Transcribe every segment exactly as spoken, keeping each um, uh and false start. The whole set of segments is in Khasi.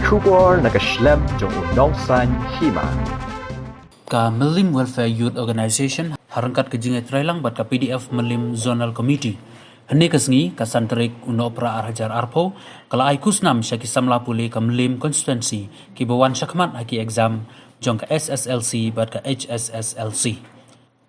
Khubor na ka shlem jong u nongsan hima. Ka Mylliem Welfare Youth Organization ha ryngkat ka jingïatreilang bad ka P D F Mylliem Zonal Committee, hynne ka sngi ka san tarik u Nohprah ar hajar arphew, ka la ai khusnam sha ki samla pule ka Mylliem Constituency kiba wan shakhmat ha ki exam jong ka S S L C bad ka H S S L C.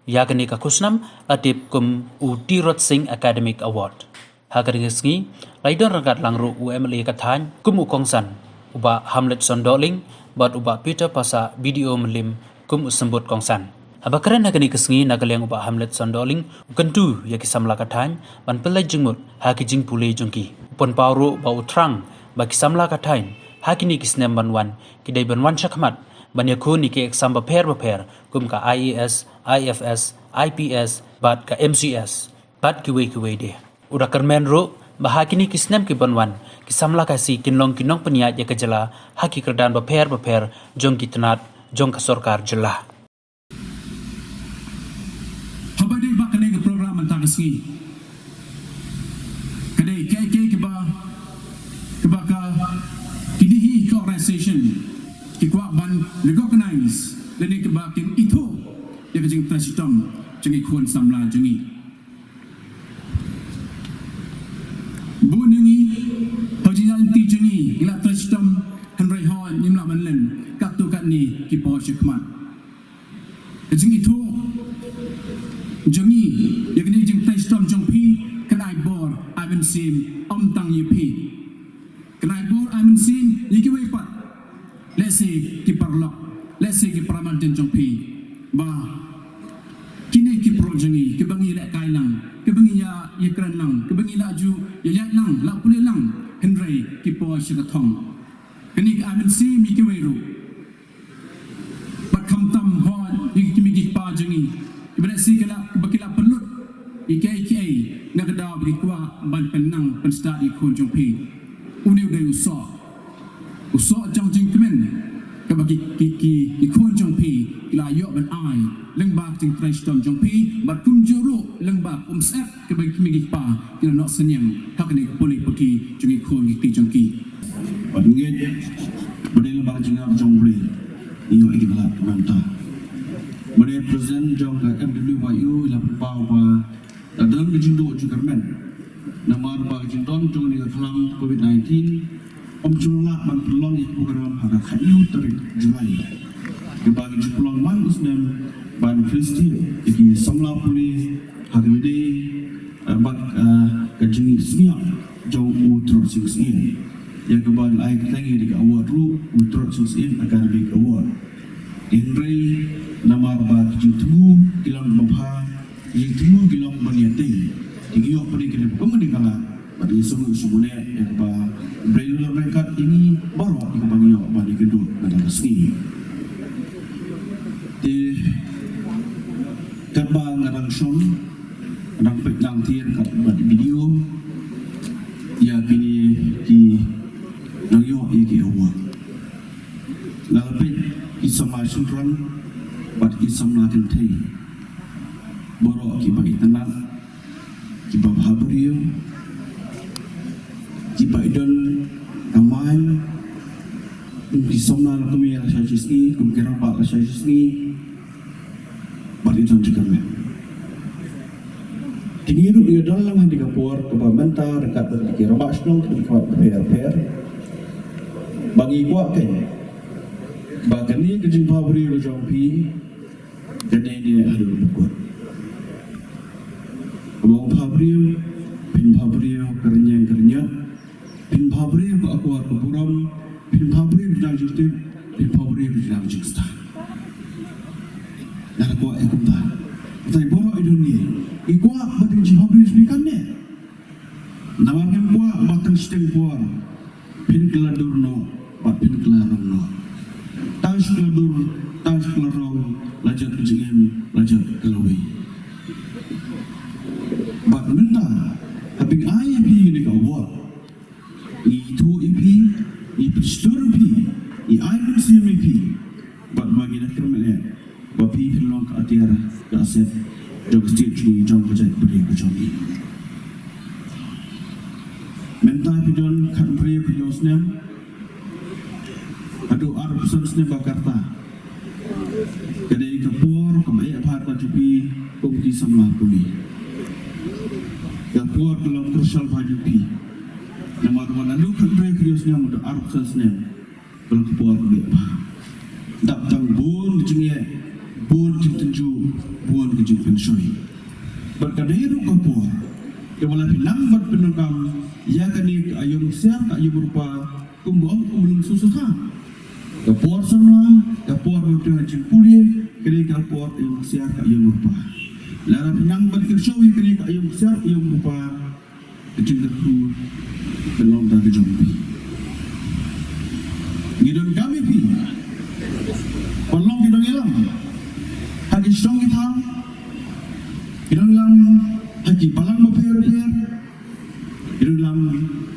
Ïa kane ka khusnam la tip kum u Tirot Singh Academic Award. Ha kane ka sngi la ïadon ryngkat lang ruh u M L A ka thaiñ kum u kongsan, u Bah Hamletson Dohling, bad u Bah Peter Passah, B D O Mylliem, kum u symbud kongsan. Haba kren ha kane ka sngi na ka liang u Bah Hamletson Dohling u kyntu ïa ki samla ka thaiñ ban pynleit jingmut ha ki jingpule jong ki. U pynpaw ruh ba u thrang ba ki samla ka thaiñ ha kine ki snem ban wan ki dei ban wan shakhmat ban ïakhun ïa ki exam bapher bapher kum ka I A S, I F S, I P S bad ka M C S bad kiwei kiwei de. U da kyrmen ruh ba ha kine ki snem ki ban wan ki samla Khasi kin long ki nongpynïaid ïa ka jylla ha ki kyrdan bapher bapher jong ki tnat jong ka sorkar jylla. Haba dei ba kane ka program mynta ka sngi ka dei ka, ka, kaba, kaba ka, kine hi ka organization ki kwah ban recognize lane kaba kin ithuh ïa ka jingtrei shitom jong ki khun samla jong ngi. Bun na ngi ha ka jingïaid lynti jong ngi ngi la trei shitom, hynrei hooid ngim lah ban len katto katne ki por shakhmat. Ka jingithuh jong ngi ïa kane ka jingtrei shitom jong phi kan ai bor ai mynsiem ym tang ïa phi, kan ai bor ai mynsiem ïa kiwei pat. Lehse ki paralok, lehse ki para marjan jong phi, ba kine ki paralok jong ngi kiba ngi lehkai lang, kiba ngi ïa, ïakren lang, kiba ngi la ju ïaid lang, la pule lang, hynrei ki poi sha ka thong. Kane ka ai mynsiem ïa kiwei ruh. Bad khamtam hooid ïa ki kmie ki kpa jong ngi kiba lehse ki la, kiba ki la pynlut ïa kiei kiei na ka daw ba ki kwah ban pynnang pynstad ïa ki khun jong phi. Une u dei u soh, u soh jong jingkmen kaba ki, ki, ki, ki khun jong phi ki la ïoh ban ai lyngba ka jingtrei shitom jong phi, bad kumjuh ruh lyngba ka umsyep kaba ki kmie ki kpa ki la noh synñiang ha kane ka pule puthi jong ki khun ki kti jong ki. Bad ngeit ba dei lyngba ka jingngap jong U Blei ngi ïoh ïa ki ba la mynta. Ba dei president jong ka M W Y U i la pynpaw ba la don ka jingduh jingkyrmen namar ba ka jingdon jong kane ka khlam covid nineteen ym ju lah ban pynlong ïa ka program ha ka khathynñiew tarik July. Kaba ka jingpynlong man u snem ban Khristan ïa ki samla pule ha kane, eh, bad, eh, ka jingsngewthuh jong u Tirot Singh Syiem ïa kaba ngi ai kyrteng ïa ka award ruh u Tirot Singh Syiem Academic Award. Hynrei namar ba ki jingthmu ki long ba bha, ki jingthmu ki long ban ïatei, te ngi ïoh pynïaid kane kum kane ka lad bad ngi sngewsih sngewsih ïa kaba U Blei u la ryngkat ïa ngi baroh ïa kaba ngi ïoh ban ïakynduh na kane ka sngi. Te katba nga dang shong, nga dang peit nangthier kat bad video ïa kine ki nongïoh ïa ki award. Nga la peit ki samla shynrang bad ki samla kynthei, baroh kiba itynnad, kiba bha briew, kiba idon kamai, kum ki samla la kmie la sha shisngi, kum ki rangbah la sha shisngi, bad ki don jingkyrmen. Te ngi ruh ngi don lang ha kane ka por kaba mynta ryngkat bad ki rangbah shnong kiba ki khmat bapher bapher, ba ngi kwah kein ba kane ka jingbha briew ka jong phi kan ïaid haduh ba kut. Kaba ong bha briew, phin bha briew ka rynïeng ka rynïap, phin bha briew ka akor ka burom, phin bha briew ka jingtip, phin bha briew ka jingstad. Nga kwah ïa kumta. Kumta baroh i don ngi, i kwah ba dang jingbha briew jong phi kan ïaid. Namar ngim kwah ba tang shiteng por phin kylla dur noh bad phin kylla rong noh. Tang shu kylla dur, tang shu kylla rong, la jot ka jingim, la jot ka lawei. Bad mynta haba ngi ai ïa phi kane ka award, ngi ithuh ïa phi, ngi pynshlur ïa phi, ngi ai mynsiem ïa phi. Bad ba ngi da kyrmen eh ba phi phin long ka atiar ka asset jong ka state jong ngi, jong ka jaitbynriew ka jong ngi. Mynta phi don khathynriew khathynñiew snem, Haduh arphew san snem ba ka rta, ka dei ka por kaba eh bha ka jong phi kum ki samla pule. Ka por ka long crucial bha jong phi. Namar ba naduh khathynriew hynriew snem haduh arphew san snem ka long ka por kaba eh bha. Dap tang bun ka jingeh, bun ka jingtynjuh, bun ka jingpynshoi. Bad ka dei ruh ka por kaba la phi nang ban pyndonkam ïa kane ka aïom ksiar ka aïom rupa, kumba ong u Lun Sosotha. Ka por samla, ka por ba phi nang jingpule, kane ka por aïom ksiar ka aïom rupa. Lada phi nang ban kyrsiew ïa kane ka aïom ksiar aïom rupa, ka jingkyrkhu ka long da ka jong phi. Ngi donkam ïa phi ban long ki nongïalam ha ki shnong ki thaw, ki nongïalam ha ki balang bapher bapher, ki nongïalam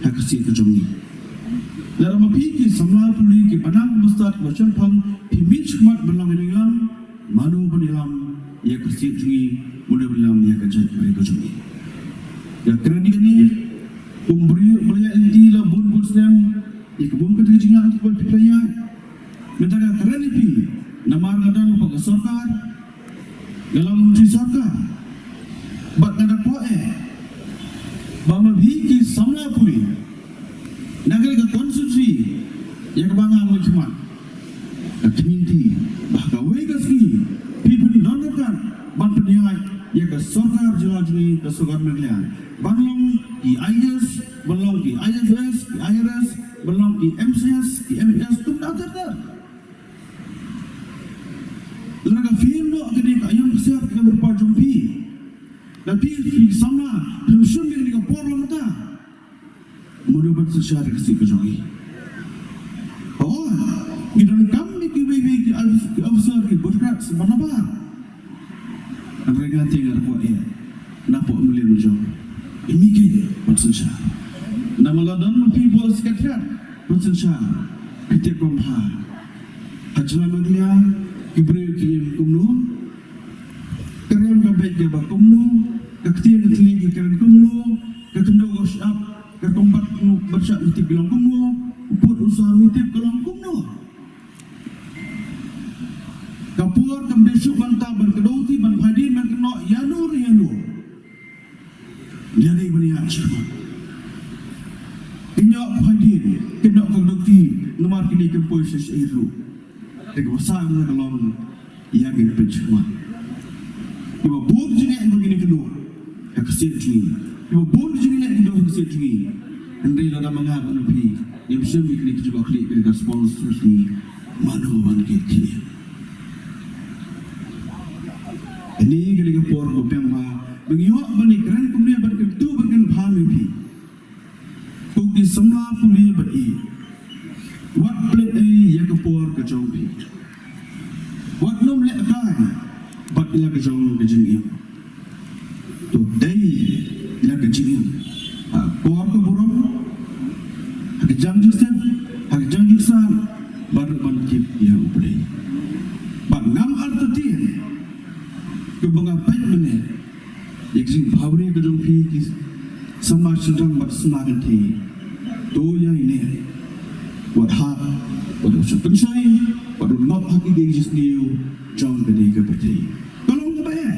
ha ka shnong ka jong ngi. Lada ma phi ki samla pule kiba nang ba stad ba shemphang, phi mih shakhmat ban long ki nongïalam, mano ban ïalam ïa ka shnong jong ngi, mano ban ïalam ïa ka jaitbynriew ka jong ngi. Ïa kren ïa kane, kum u briew ba la ïaid lynti la bun bun snem, ïa ka bun ka dei jingïaid kiba phi la ïaid. Mynta nga kren ïa phi namar nga don ha ka sorkar, nga long u myntri sorkar, bad nga da kwah eh ba ma phi ki samla pule na kane ka constituency ïa kaba nga mih khmat, nga kynmaw ba ha kawei ka sngi phi phin don ryngkat ban pynïaid ïa ka sorkar jylla jong ngi, ka sorkar Meghalaya, ban long ki I A S, ban long ki I F S, ki I R S, ban long ki M C S, ki M P S, kumta ter ter. Lada ka phi ïoh kane ka aïom ksiar ka aïom rupa jong phi, lada phi, phi samla phim shim ïa kane ka por ba mynta, mano ban synshar ïa ka shnong ka jong ngi? Oh, ngi donkam ïa kiwei kiwei ki officer, ki bureaucrats ban nabar. Hynrei nga te nga da kwah eh na pdeng mylliem jong ngi, ïa me ki ban synshar. Namar lada don ma phi bor secretariat ban synshar, phi tip bha, ha jylla Meghalaya ki briew ki im kumno, ka riam ka beit kaba kumno, ka ktien ka thylliej ka kren kumno, ka khyndew ka shyiap, ka kynbat kumno, ba shah ngi tip ka long kumno, u pud u saw ngi tip ka long kumno. Ka por kam dei shuh ban tap ban kdew ti ban phai dien ban kynnoh ïano re ïano. Ïa dei ban ïa shuh. Kynnoh phai dien, kynnoh ka dukti, namar kine kim poi sha sha ruh. Te ka basa na ka long ïa ki pynshoi. Kiba bun jingeh ba kine ki duk ha ka shnong jong ngi. Kiba bun jingeh ki duk ha ka shnong jong ngi. Hynrei lada ma nga bad ma phi ngim shim ïa kine ki jubab khlieh, kine ki responsibility, mano ban kit khlieh? Kane ka dei ka por ba biang bha ba ngi ïoh ban ïakren kumne, ban kyntu, ban kynpham ïa phi. Ko ki samla pule bad ïeit, wat pynlait ei ïa ka por ka jong phi. Wat nym lehkai bad la ka jong ka jingim. To dei la ka jingim ha ka por ka burom, ha ka jingstad, ha ka jingsad, bad ban tip ïa U Blei. Bad ngam artatien, kumba nga peit mynne, ïa ka jingbhabriew ka jong phi ki samla shynrang bad samla kynthei. To ïa ine, wat hap, wat shu pynshoi, wat ngop ha ki dieng ki sniew jong kane ka pyrthei. Ka long kaba eh,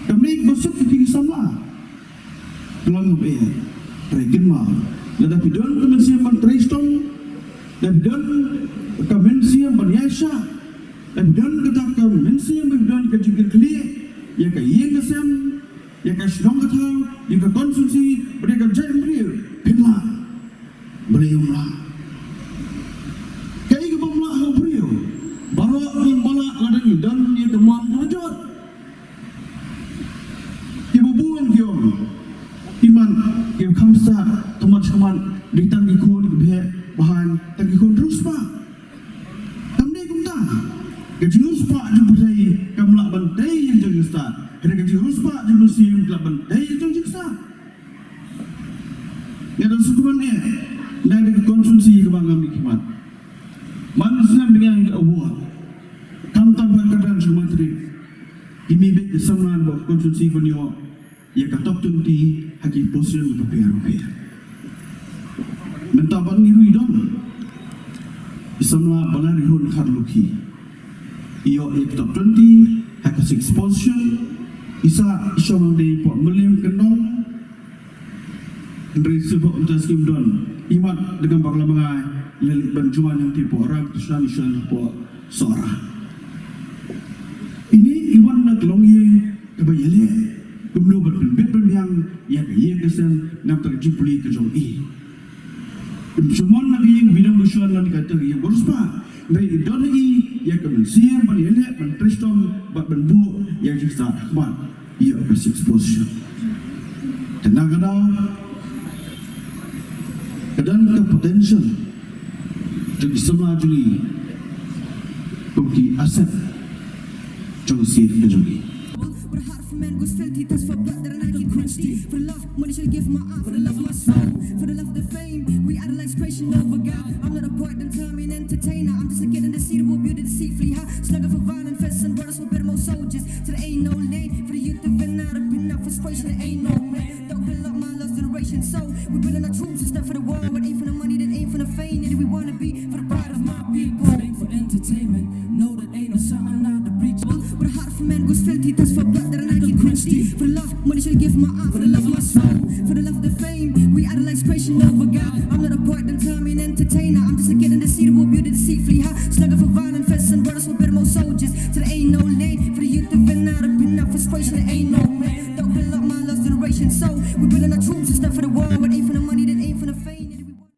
ka mih ba suk ki samla. Ka long kaba eh, hynrei kynmaw, lada phi don ka mynsiem ban trei shitom, lada phi don ka mynsiem ban ïaishah, lada phi don kata ka mynsiem, lada phi don ka jingkitkhlieh ïa ka ïing ka sem, ïa ka shnong ka thaw, ïa ka constituency, bad ïa ka jaitbynriew, phin lah. Balei ym lah? Kaei kaba ym lah ha u briew? Baroh ki ong ba lah, lada ngi don ïa ka mon kaba jot. Kiba bun ki ong, imat, ki kham stad, tang mat shakhmat, dei tang ki khun ki bheh, ba haiñ, tang ki khun riewspah. Kam dei kumta. Ka jingriewspah jong u briew kam lah ban tei ïa ka jingstad. Hynrei ka jingriewspah jong u mynsiem ka lah ban tei ïa ka jingstad. Nga da sngewthuh eh, na ka constituency kaba nga mih khmat, man snem ba nga ïoh award, khamtam ha ka dang jong u Mantri, i mih beit ka samla ba constituency ban ïoh ïa ka top twenty ha ki position bapher bapher. Mynta ban ngi ruh i don i Samla Balarihun Kharlukhi. I ïoh ïa ka top twenty ha ka six position. I sah i shong hangtei hapoh Mylliem Kyndong. Hynrei shuh mynta sngewdon i mat da ka Balang Mangai, i la leit ban join hangtei hapoh Ramakrishna Mission hapoh Sohra. Ine i wan na ka longïing kaba ïaleh kumno ban pynbit pynbiang ïa ka ïing ka sem namar ka jingpule ka jong i. Im shu mon na ka ïing bidang bishon lane ka ïing ba riewspah, hynrei i don ha i ïa ka mynsiem ban ïaleh, ban trei shitom bad ban buh ïa ka jingstad ha khmat ïa ka six position. Te na ka daw ka don ka potential jong ki samla jong i kum ki asset jong ka state ka jong i. With a heart for men, who's filthy, thirst for blood, that I can quench deep. For the love, money should give my heart, for the love of my soul, for the love of the fame. We idolize passion over God. I'm not a poet, don't tell me an entertainer. I'm just a kid in the city, will build it deceitfully high. Slugger for violent fists and brothers will build more soldiers. So there ain't no lane for the youth to win out of enough frustration. There ain't no man. Don't build up my lost generation. So we building our troops and stuff for the war. But ain't for the money, that ain't for the fame. That we wanna be for the pride of my people. Ain't for entertainment. No, that ain't no something not the breach. With a heart for men, who's filthy, thirst for blood, that I can quench deep. For the love, money should give my heart, for the love of my soul, for the love of the fame. We idolize passion over God. I'm not a poet, don't tell me an entertainer. I'm just a kid in the city, will build it deceitfully high. Slugger for violent fists and brothers will build more soldiers. So there ain't no lane for the youth to win out of enough frustration. There ain't no man. Don't build up my lost generation. So we building our troops and stuff for the war. But ain't